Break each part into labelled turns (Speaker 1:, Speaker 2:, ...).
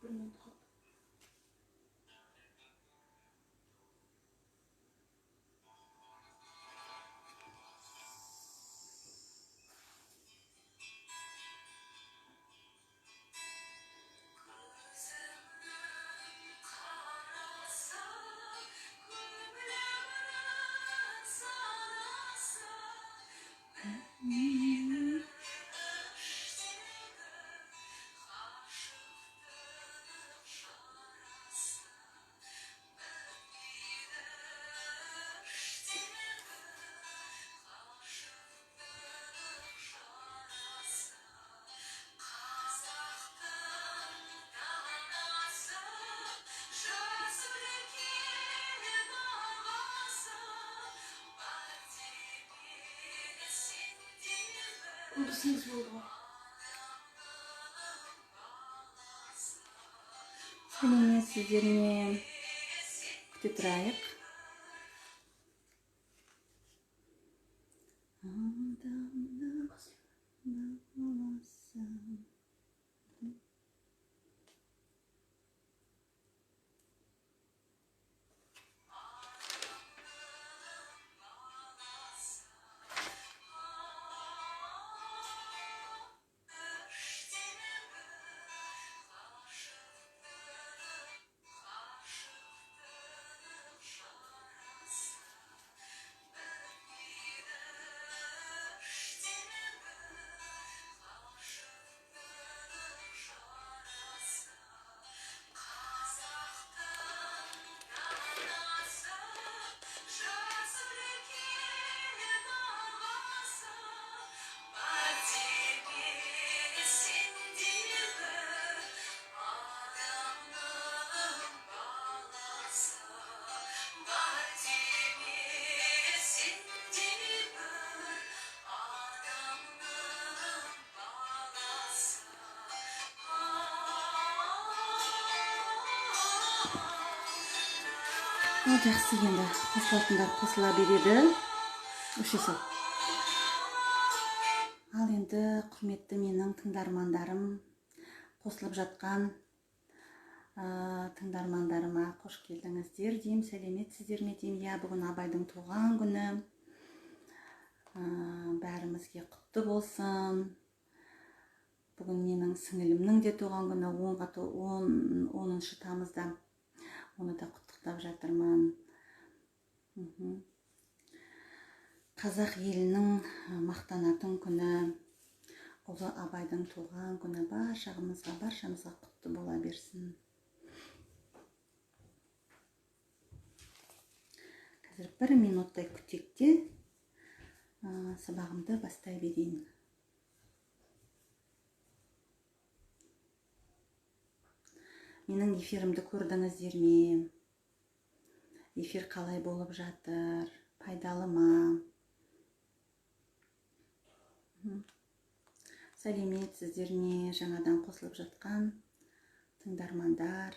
Speaker 1: Бір минут қалды. Болды, 8 болды ғой.
Speaker 2: Сәлеметсіздер ме? Күте тұрайық. Адамның баласы. Ал, жақсы, енді қосылатындар қосыла береді. Өше сал. Ал енді, құрметті менің тыңдармандарым, қосылып жатқан тыңдармандарыма қош келдіңіздер деймін, сәлеметсіздер ме деймін. Иә, бүгін Абайдың туған күні. Бәрімізге құтты болсын. Бүгін менің сіңілімнің де туған күні, 10 тамызда. Оны да құттықтап жатырмын. Қазақ елінің мақтанатын күні, ұлы Абайдың туған күні баршамызға, баршамызға құтты бола берсін. Қазір бір минуттай күтейік те, сабағымды бастай берейін. Менің эфирімді көрдіңіздер ме? Эфир қалай болып жатыр? Пайдалы ма? Сәлеметсіздер ме, жаңадан қосылып жатқан тыңдармандар?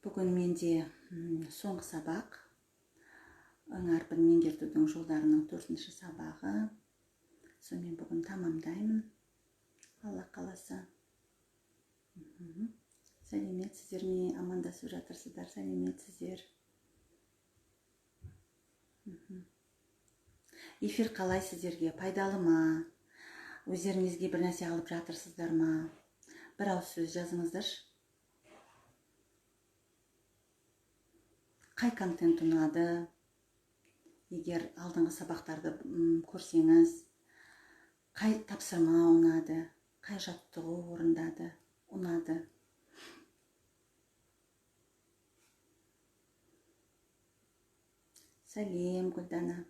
Speaker 2: Бүгін менде соңғы сабақ, ң әрпін меңгертудің жолдарының төртінші сабағы. Сонымен бүгін тамамдаймын, Алла қаласа. Сәлеметсіздер ме? Амандасып жатырсыздар. Сәлеметсіздер. Эфир қалай сіздерге? Пайдалы ма? Өздеріңізге бір нәрсе алып жатырсыздар ма? Бір ауыз сөз жазыңыздаршы. Қай контент ұнады? Егер алдыңғы сабақтарды көрсеңіз, қай тапсырма ұнады, қай жаттығу орындады, ұнады? Сәлем, Гүлдана.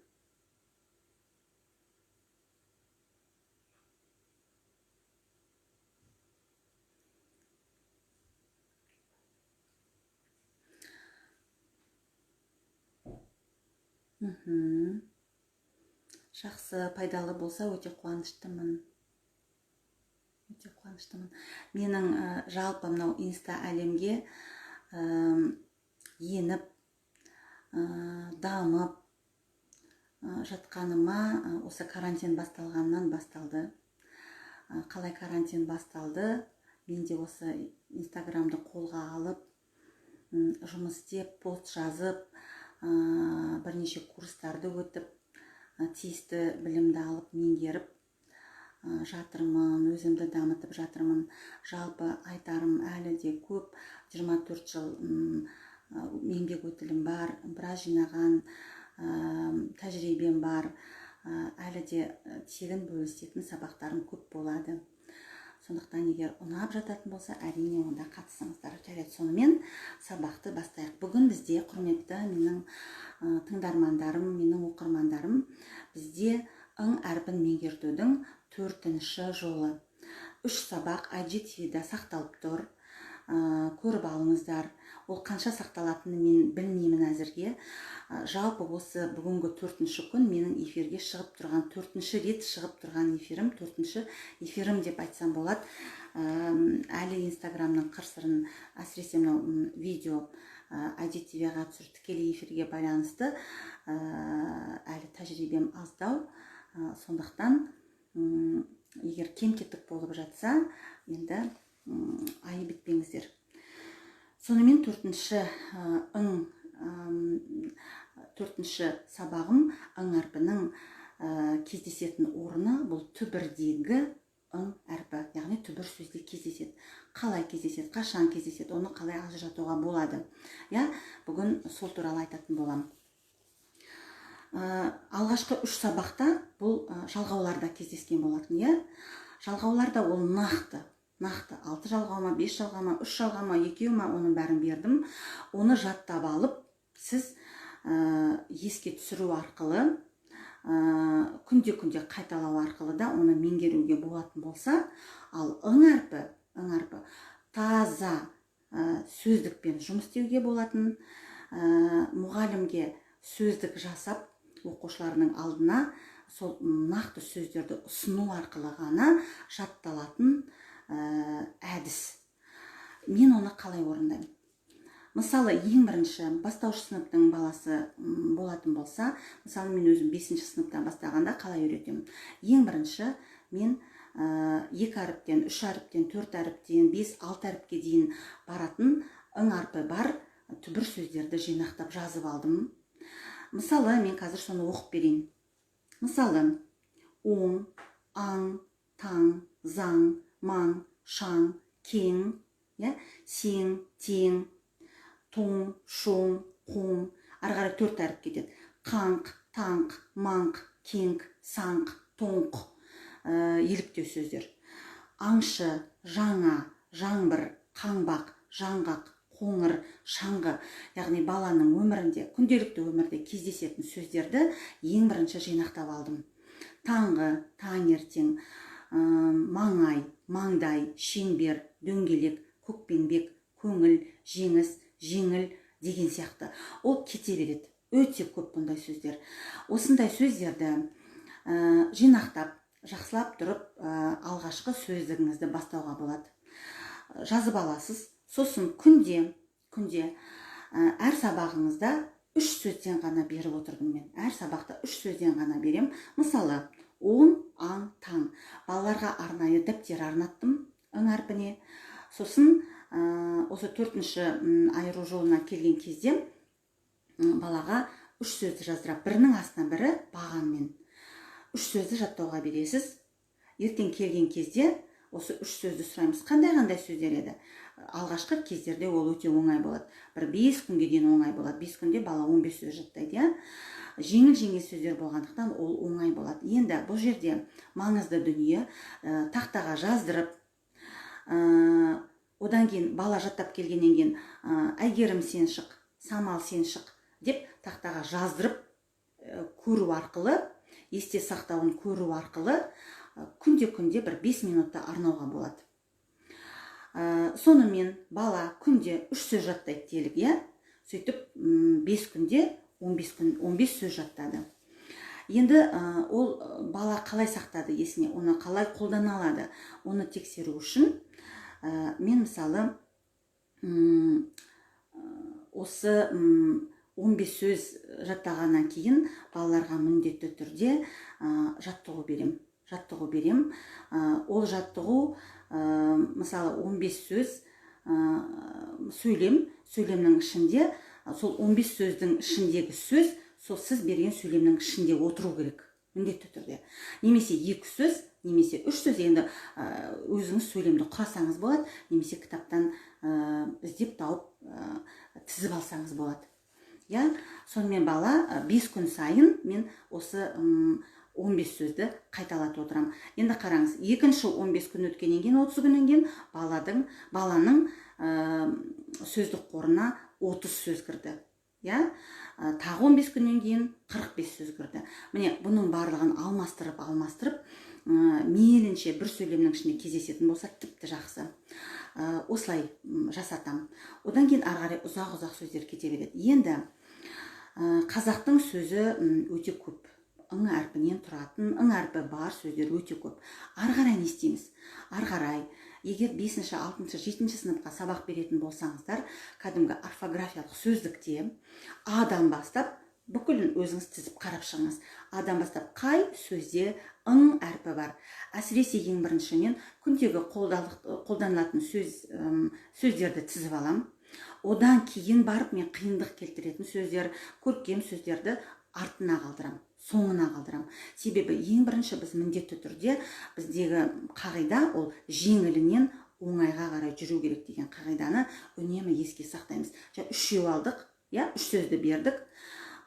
Speaker 2: Жақсы, пайдалы болса, өте қуаныштымын, өте қуаныштымын. Менің жалпы мынау инста әлемге еніп, дамып, Жатқаныма осы карантин басталғаннан басталды. Қалай карантин басталды, мен де осы Инстаграмды қолға алып, жұмыс істеп, пост жазып, бірнеше курстарды өтіп, тиісті білімді алып, меңгеріп жатырмын, өзімді дамытып жатырмын. Жалпы айтарым әлі де көп. 24 жыл еңбек өтілім бар, біраз жинаған тәжірибем бар. Әлі де тегін бөлісетін сабақтарым көп болады. Сондықтан егер ұнап жататын болса, әрине, онда қатысыңыздар. Жарайды, сонымен сабақты бастайық. Бүгін бізде, құрметті менің тыңдармандарым, менің оқырмандарым, бізде ың әрпін меңгертудің төртінші жолы. Үш сабақ IGTV-да сақталып тұр, көріп алыңыздар. Ол қанша сақталатынын мен білмеймін әзірге. Жалпы осы бүгінгі төртінші күн менің эфирге шығып тұрған, төртінші рет шығып тұрған эфирім, төртінші эфирім деп айтсам болады. Әлі Инстаграмның қыр сырын, әсіресе мынау видео IGTV-ға түсіріп, тікелей эфирге байланысты әлі тәжірибем аздау. Сондықтан егер кем кетік болып жатса, енді айып етпеңіздер. Сонымен төртінші ың, төртінші сабағым: ың әрпінің кездесетін орны. Бұл түбірдегі ың әрпі, яғни түбір сөзде кездеседі. Қалай кездеседі, қашан кездеседі, оны қалай ажыратуға болады, иә, бүгін сол туралы айтатын боламын. Алғашқы үш сабақта бұл жалғауларда кездескен болатын, иә. Жалғауларда ол нақты нақты алты жалғау ма, бес жалғау ма, үш жалғау ма, екеу ма, оның бәрін бердім. Оны жаттап алып, сіз еске түсіру арқылы, күнде күнде қайталау арқылы да оны меңгеруге болатын болса, ал ың әрпі таза сөздікпен жұмыс істеуге болатын, мұғалімге сөздік жасап, оқушыларының алдына сол нақты сөздерді ұсыну арқылы ғана жатталатын әдіс. Мен оны қалай орындаймын? Мысалы, ең бірінші бастауыш сыныптың баласы болатын болса, мысалы, мен өзім бесінші сыныптан бастағанда қалай үйретемін? Ең бірінші мен екі әріптен, үш әріптен, төрт әріптен, бес, алты әріпке дейін баратын ың әрпі бар түбір сөздерді жинақтап жазып алдым. Мысалы, мен қазір соны оқып берейін. Мысалы, оң, аң, таң, заң, маң, шаң, кең, иә, сең, тең, тоң, шоң, қоң. Ары қарай төрт әріп кетеді: қаңқ, таңқ, маңқ, кеңк, саңқ, тоңқ. Еліктеу сөздер: аңшы, жаңа, жаңбыр, қаңбақ, жаңғақ, қоңыр, шаңғы. Яғни баланың өмірінде, күнделікті өмірде кездесетін сөздерді ең бірінші жинақтап алдым. Таңғы, таңертең, маңай, маңдай, шеңбер, дөңгелек, көкпеңбек, көңіл, жеңіс, жеңіл деген сияқты. Ол кете береді, өте көп бұндай сөздер. Осындай сөздерді жинақтап, жақсылап тұрып, алғашқы сөздігіңізді бастауға болады. Жазып аласыз. Сосын күнде күнде әр сабағыңызда үш сөзден ғана беріп отырдым. Мен әр сабақта үш сөзден ғана берем. Мысалы, оң, аң, таң. Балаларға арнайы дәптер арнаттым ың әрпіне. Сосын осы төртінші айыру жолына келген кезде балаға үш сөзді жаздырып, бірінің астына бірі бағанмен үш сөзді жаттауға бересіз. Ертең келген кезде осы үш сөзді сұраймыз: қандай қандай сөздер еді? Алғашқы кездерде ол өте оңай болады, бір 5 күнге дейін оңай болады. 5 күнде бала 15 сөз жаттайды, иә. Жеңіл жеңіл сөздер болғандықтан, ол оңай болады. Енді бұл жерде маңызды дүние: тақтаға жаздырып, одан кейін бала жаттап келгеннен кейін «Әйгерім, сен шық», «Самал, сен шық» деп тақтаға жаздырып, көру арқылы, есте сақтауын көру арқылы, күнде күнде бір 5 минутта арнауға болады. Сонымен бала күнде үш сөз жаттайды делік, иә. Сөйтіп 5 күнде 15 күн, 15 сөз жаттады. Енді ол бала қалай сақтады есіне, оны қалай қолдана алады, оны тексеру үшін мен, мысалы, осы 15 сөз жаттағаннан кейін балаларға міндетті түрде жаттығу берем. Жаттығу берем. Ол жаттығу, мысалы, 15 сөз сөйлем, сөйлемнің ішінде, сол 15 сөздің ішіндегі сөз, сол сіз берген сөйлемнің ішінде отыру керек міндетті түрде. Немесе 2 сөз, немесе 3 сөз, енді өзіңіз сөйлемді құрасаңыз болады, немесе кітаптан іздеп тауып тізіп алсаңыз болады. Я, сонымен бала 5 күн сайын мен осы 15 сөзді қайталатып отырамын. Енді қараңыз, екінші 15 күн өткеннен кейін, 30 күннен кейін баланың сөздік қорына 30 сөз кірді. Я, тағы 15 күннен кейін 45 сөз кірді. Міне, бұның барлығын алмастырып, мейлінше бір сөйлемнің ішінде кездесетін болса, тіпті жақсы. Осылай жасатам. Одан кейін ары қарай ұзақ-ұзақ сөздер кете береді. Енді қазақтың сөзі өте көп. Ың әрпінен тұратын, ың әрпі бар сөздер өте көп. Ары қарай не істейміз? Ары қарай, егер 5-ші, 6-шы, 7-ші сыныпқа сабақ беретін болсаңыздар, кәдімгі орфографиялық сөздікте А-дан бастап бүкілін өзіңіз тізіп қарап шығыңыз. А-дан бастап қай сөзде ың әрпі бар. Әсіресе ең бірінші мен күндегі қолданылатын сөздерді тізіп алам. Одан кейін барып мен қиындық келтіретін сөздер, көркем сөздерді артына қалдырам, соңына қалдырам. Себебі ең бірінші біз міндетті түрде біздегі қағида ол жеңілінен оңайға қарай жүру керек деген қағиданы үнемі еске сақтаймыз. Жаңа үшеу алдық, иә, үш сөзді бердік.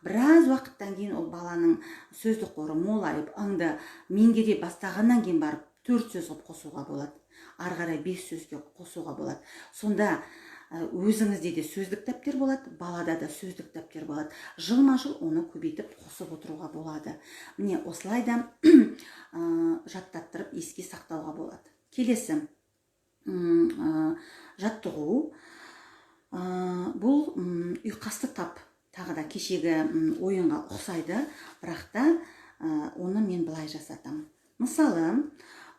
Speaker 2: Біраз уақыттан кейін ол баланың сөздік қоры молайып, ыңды меңгере бастағаннан кейін барып 4 сөз қылып қосуға болады. Ары қарай 5 сөзге қосуға болады. Сонда өзіңізде де сөздік дәптер болады, балада да сөздік дәптер болады. Жылма-жыл оны көбейтіп қосып отыруға болады. Міне, осылай да жаттаттырып еске сақтауға болады. Келесі жаттығу, бұл ұйқасты тап. Тағы да кешегі ойынға ұқсайды, бірақ та оны мен былай жасатам. Мысалы,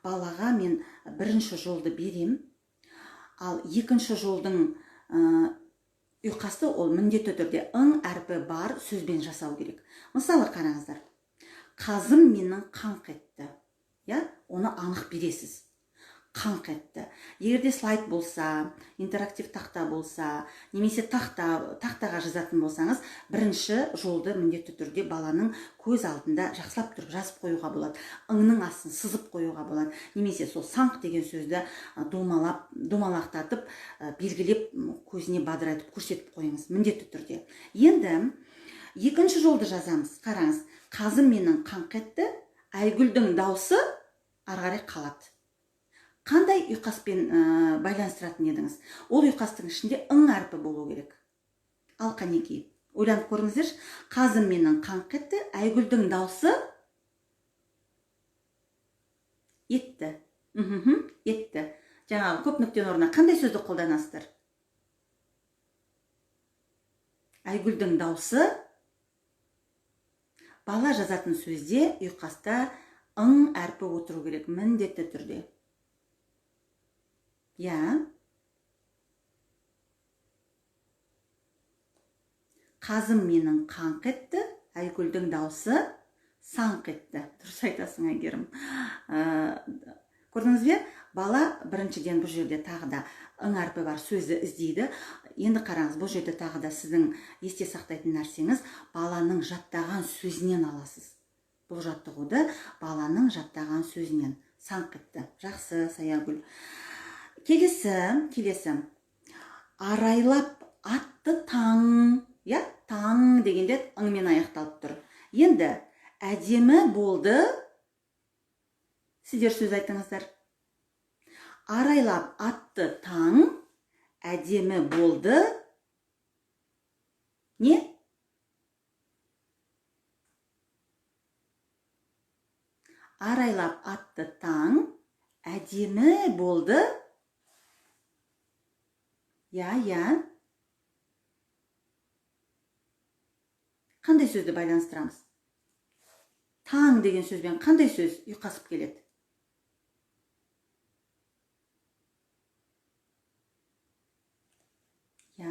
Speaker 2: балаға мен бірінші жолды берем, ал екінші жолдың ұйқасты ол міндетті түрде ың әрпі бар сөзбен жасау керек. Мысалы, қараңыздар, қазым менің қаңқ етті. Я, оны анық бересіз. Қаңқ етті. Егер де слайд болса, интерактив тақта болса, немесе тақтаға жазатын болсаңыз, бірінші жолды міндетті түрде баланың көз алдында жақсылап тұрып жазып қоюға болады. Ыңның астын сызып қоюға болады. Немесе сол саңқ деген сөзді домалақтатып, белгілеп, көзіне бадырайтып көрсетіп қойыңыз міндетті түрде. Енді екінші жолды жазамыз. Қараңыз, қазым менің қаңқ етті, Айгүлдің даусы ары қарай қалады. Қандай ұйқаспен байланыстыратын едіңіз? Ол ұйқастың ішінде ың әрпі болу керек. Ал қанекей, ойланып көріңіздерші. Қазым менің қаңқ етті, Айгүлдің даусы етті. Етті. Жаңағы көп нүктенің орнына қандай сөзді қолданасыздар? Айгүлдің даусы. Бала жазатын сөзде ұйқаста ың әрпі отыру керек міндетті түрде. Я. Қазым менің қаңқ етті, Айгүлдің даусы саңқ етті. Дұрыс айтасың, Әйгерім. Көрдіңіз бе? Бала біріншіден бұл жерде тағы да ың әрпі бар сөзді іздейді. Енді қараңыз, бұл жерде тағы да сіздің есте сақтайтын нәрсеңіз, баланың жаттаған сөзінен аласыз. Бұл жаттығуды баланың жаттаған сөзінен. Саңқ етті. Жақсы, Саягүл. Келесі. Арайлап атты таң, я, таң дегенде ыңмен аяқталып тұр. Енді әдемі болды. Сіздер сөз айтыңыздар. Арайлап атты таң, әдемі болды. Не? Арайлап атты таң, әдемі болды. Я, я. Қандай сөзді байланыстырамыз? Таң деген сөзбен қандай сөз ұйқасып келеді? Я.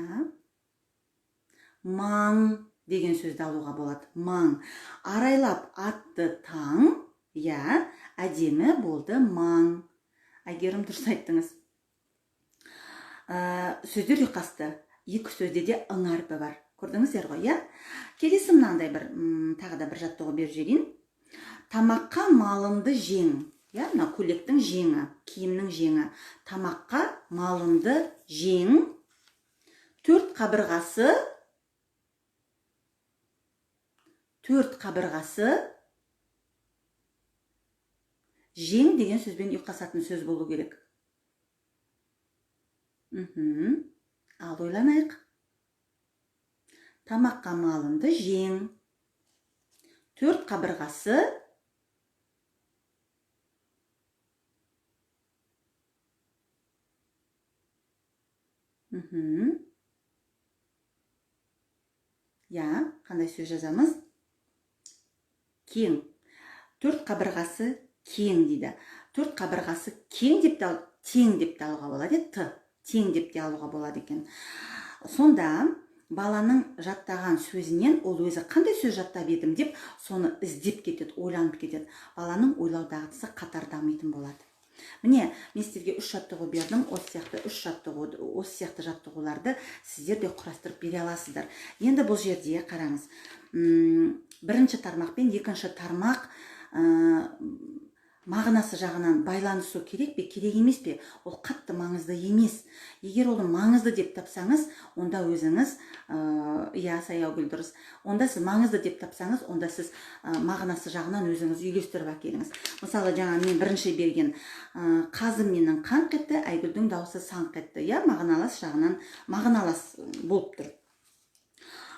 Speaker 2: Маң. деген сөзді алуға болады. Маң. Арайлап атты таң, иә, әдемі болды маң. Әйгерім, дұрыс айттыңыз. Сөздер ұйқасты. Екі сөзде де ың әрпі бар. Көрдіңіздер ғой, иә? Келесі мынандай бір, тағы да бір жаттығу беріп жіберейін. Тамаққа малынды жең. Иә, мына көйлектің жеңі, киімнің жеңі. Тамаққа малынды жең. Төрт қабырғасы, төрт қабырғасы жең деген сөзбен ұйқасатын сөз болу керек. Ал ойланайық. Тамаққа малынды жең. Төрт қабырғасы Иә, қандай сөз жазамыз? Кең. Төрт қабырғасы кең дейді. Төрт қабырғасы кең деп те, тең деп те алуға болады, т, тең деп те алуға болады екен. Сонда баланың жаттаған сөзінен ол өзі қандай сөз жаттап едім деп соны іздеп кетеді, ойланып кетеді. Баланың ойлау дағдысы қатар дамитын болады. Міне, мен сіздерге 3 жаттығу бердім. Осы сияқты 3 жаттығу, осы сияқты жаттығуларды сіздер де құрастырып бере аласыздар. Енді бұл жерде қараңыз, бірінші тармақ пен екінші тармақ мағынасы жағынан байланысу керек пе, керек емес пе, ол қатты маңызды емес. Егер оны маңызды деп тапсаңыз, онда өзіңіз, иә, Саяугүл дұрыс, онда сіз маңызды деп тапсаңыз, онда сіз мағынасы жағынан өзіңіз үйлестіріп әкеліңіз. Мысалы, жаңа мен бірінші берген қазым менің қаңқ етті, Айгүлдің дауысы саңқ етті, иә, мағыналас жағынан мағыналас болып тұр.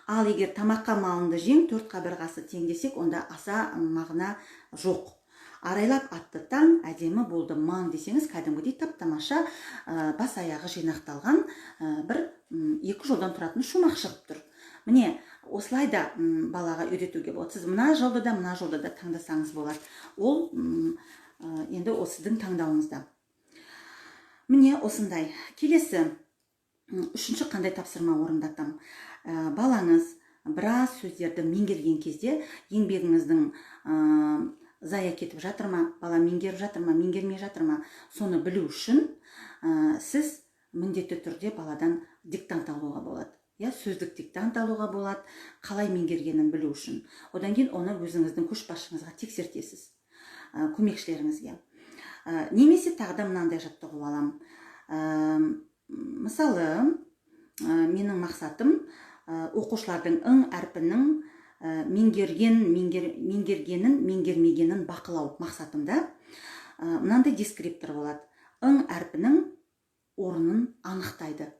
Speaker 2: Ал егер тамаққа малынды жең, төрт қабырғасы тең десек, онда аса мағына жоқ. Арайлап атты таң, әдемі болды маң десеңіз, кәдімгідей тап-тамаша, бас аяғы жинақталған, бір екі жолдан тұратын шумақ шығып тұр. Міне, осылай да балаға үйретуге болады. Сіз мына жолды да, мына жолды да таңдасаңыз болады. Ол енді ол сіздің таңдауыңызда. Міне осындай. Келесі, үшінші қандай тапсырма орындатам? Балаңыз біраз сөздерді меңгерген кезде еңбегіңіздің зая кетіп жатыр ма, бала меңгеріп жатыр ма, меңгермей жатыр ма, соны білу үшін сіз міндетті түрде баладан диктант алуға болады. Иә, сөздік диктант алуға болады, қалай меңгергенін білу үшін. Одан кейін оны өзіңіздің көшбасшыңызға тексертесіз, көмекшілеріңізге. Немесе тағы да мынандай жаттығу аламын. Мысалы, менің мақсатым, оқушылардың ың әрпінің меңгергенін, меңгермегенін бақылау мақсатымда. Мынандай дескриптор болады. Ың әрпінің орнын анықтайды.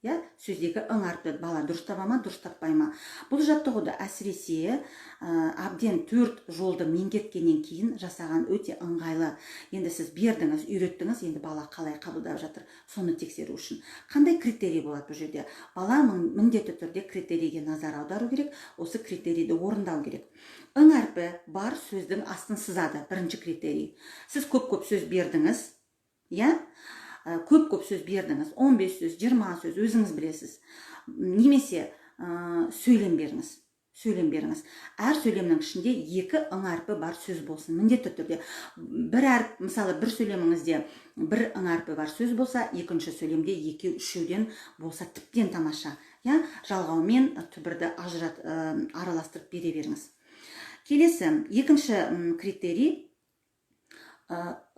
Speaker 2: Иә, сөздегі ың әрпі бала дұрыс таба ма, дұрыс таппай ма. Бұл жаттығуды әсіресе әбден 4 жолды меңгерткеннен кейін жасаған өте ыңғайлы. Енді сіз бердіңіз, үйреттіңіз, енді бала қалай қабылдап жатыр, соны тексеру үшін. Қандай критерий болады бұл жерде? Бала міндетті түрде критерийге назар аудару керек, осы критерийді орындау керек. Ың әрпі бар сөздің астын сызады, бірінші критерий. Сіз көп-көп сөз бердіңіз, иә? Көп-көп сөз бердіңіз, 15 сөз, 20 сөз, өзіңіз білесіз. Немесе сөйлем беріңіз, сөйлем беріңіз. Әр сөйлемнің ішінде 2 ың әрпі бар сөз болсын, міндетті түрде. Бір әріп, мысалы, бір сөйлеміңізде бір ың әрпі бар сөз болса, екінші сөйлемде екеу, үшеуден болса тіптен тамаша. Иә, жалғаумен түбірді араластырып бере беріңіз. Келесі, екінші критерий,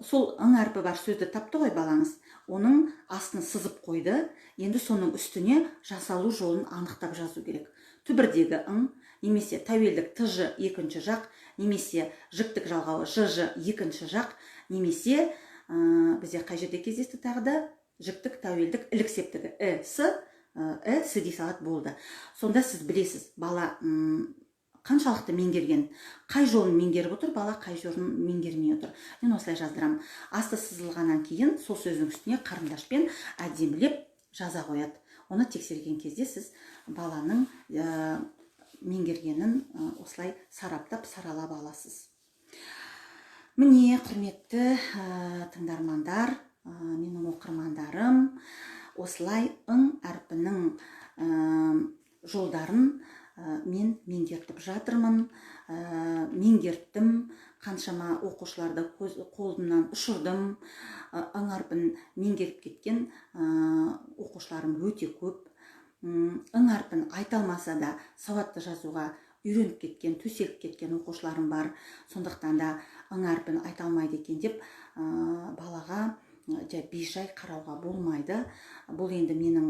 Speaker 2: сол ың әрпі бар сөзді тапты ғой балаңыз, оның астын сызып қойды, енді соның үстіне жасалу жолын анықтап жазу керек. Түбірдегі ың, немесе тәуелдік тж екінші жақ, немесе жіктік жалғауы жж екінші жақ, немесе бізде қай жерде кездесті тағы да жіктік тәуелдік ілік септігі с, с дей салады болды. Сонда сіз білесіз, бала қаншалықты меңгерген, қай жолын меңгеріп отыр, бала қай жолын меңгермей отыр. Мен осылай жаздырамын. Асты сызылғаннан кейін сол сөздің үстіне қарындашпен әдемілеп жаза қояды. Оны тексерген кезде сіз баланың меңгергенін осылай сараптап, саралап аласыз. Міне, құрметті тыңдармандар, менің оқырмандарым, осылай ың әрпінің жолдарын Мен меңгертіп жатырмын, меңгерттім, қаншама оқушыларды қолымнан ұшырдым. Ң әрпін меңгеріп кеткен оқушыларым өте көп. Ң әрпін айта алмаса да, сауатты жазуға үйреніп кеткен, төселіп кеткен оқушыларым бар. Сондықтан да ң әрпін айта алмайды екен деп балаға жай бейжай қарауға болмайды. Бұл енді менің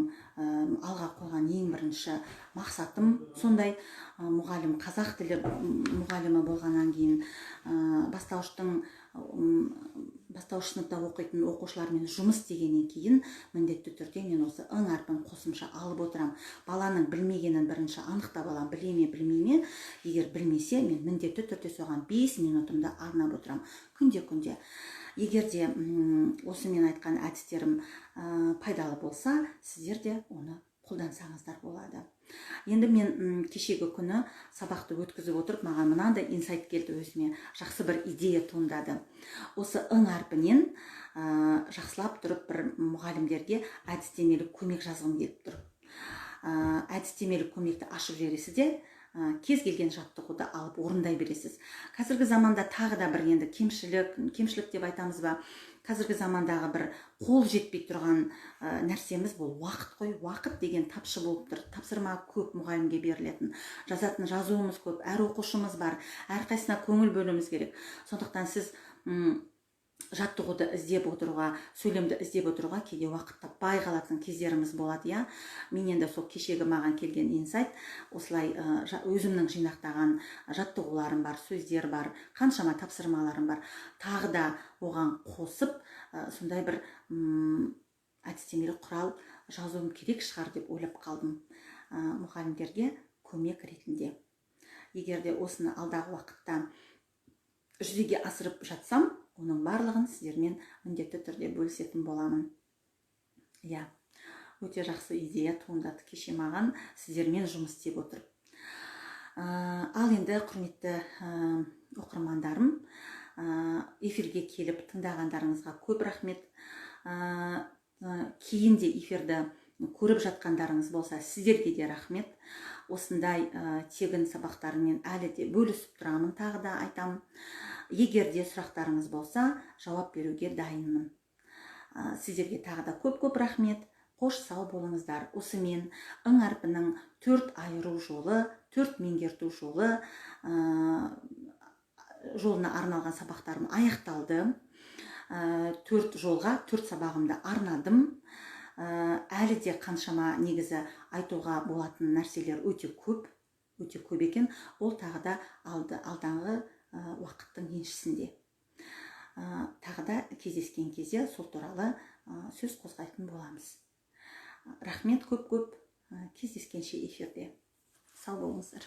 Speaker 2: алға қойған ең бірінші мақсатым сондай. Мұғалім, қазақ тілі мұғалімі болғаннан кейін, бастауыш сыныпта оқитын оқушылармен жұмыс істегеннен кейін, міндетті түрде мен осы ң әрпін қосымша алып отырамын. Баланың білмегенін бірінші анықтап аламын, біле ме, білмей ме. Егер білмесе, мен міндетті түрде соған 5 минутымды арнап отырамын күнде күнде. Егер де осы мен айтқан әдістерім пайдалы болса, сіздер де оны қолдансаңыздар болады. Енді мен кешегі күні сабақты өткізіп отырып, маған мынандай инсайт келді, өзіме жақсы бір идея туындады. Осы ң әрпінен жақсылап тұрып бір мұғалімдерге әдістемелік көмек жазғым келіп тұр. Әдістемелік көмекті ашып жібересіз де, кез келген жаттығуды алып орындай бересіз. Қазіргі заманда тағы да бір енді кемшілік, кемшілік деп айтамыз ба, қазіргі замандағы бір қол жетпей тұрған нәрсеміз бұл уақыт қой. Уақыт деген тапшы болып тұр. Тапсырма көп мұғалімге берілетін, жазатын жазуымыз көп, әр оқушымыз бар, әрқайсысына көңіл бөлуіміз керек. Сондықтан сіз жаттығуды іздеп отыруға, сөйлемді іздеп отыруға кейде уақыт таппай қалатын кездеріміз болады, иә. Мен енді сол кешегі маған келген инсайт осылай, өзімнің жинақтаған жаттығуларым бар, сөздер бар, қаншама тапсырмаларым бар, тағы да оған қосып сондай бір әдістемелік құрал жазуым керек шығар деп ойлап қалдым, мұғалімдерге көмек ретінде. Егер де осыны алдағы уақытта жүзеге асырып жатсам, оның барлығын сіздермен міндетті түрде бөлісетін боламын, иә. Өте жақсы идея туындады кеше маған сіздермен жұмыс істеп отырып. Ал енді, құрметті оқырмандарым, эфирге келіп тыңдағандарыңызға көп рахмет. Кейін де эфирді көріп жатқандарыңыз болса, сіздерге де рахмет. Осындай тегін сабақтармен әлі де бөлісіп тұрамын, тағы да айтамын. Егер де сұрақтарыңыз болса, жауап беруге дайынмын. Сіздерге тағы да көп көп рахмет. Қош, сау болыңыздар. Осымен ң әрпінің төрт айыру жолы, төрт меңгерту жолы жолына арналған сабақтарым аяқталды. Төрт жолға төрт сабағымды арнадым. Әлі де қаншама негізі айтуға болатын нәрселер өте көп, өте көп екен. Ол тағы да алдағы уақыттың еншісінде. Тағы да кездескен кезде сол туралы сөз қозғайтын боламыз. Рахмет көп көп. Кездескенше эфирде, сау болыңыздар.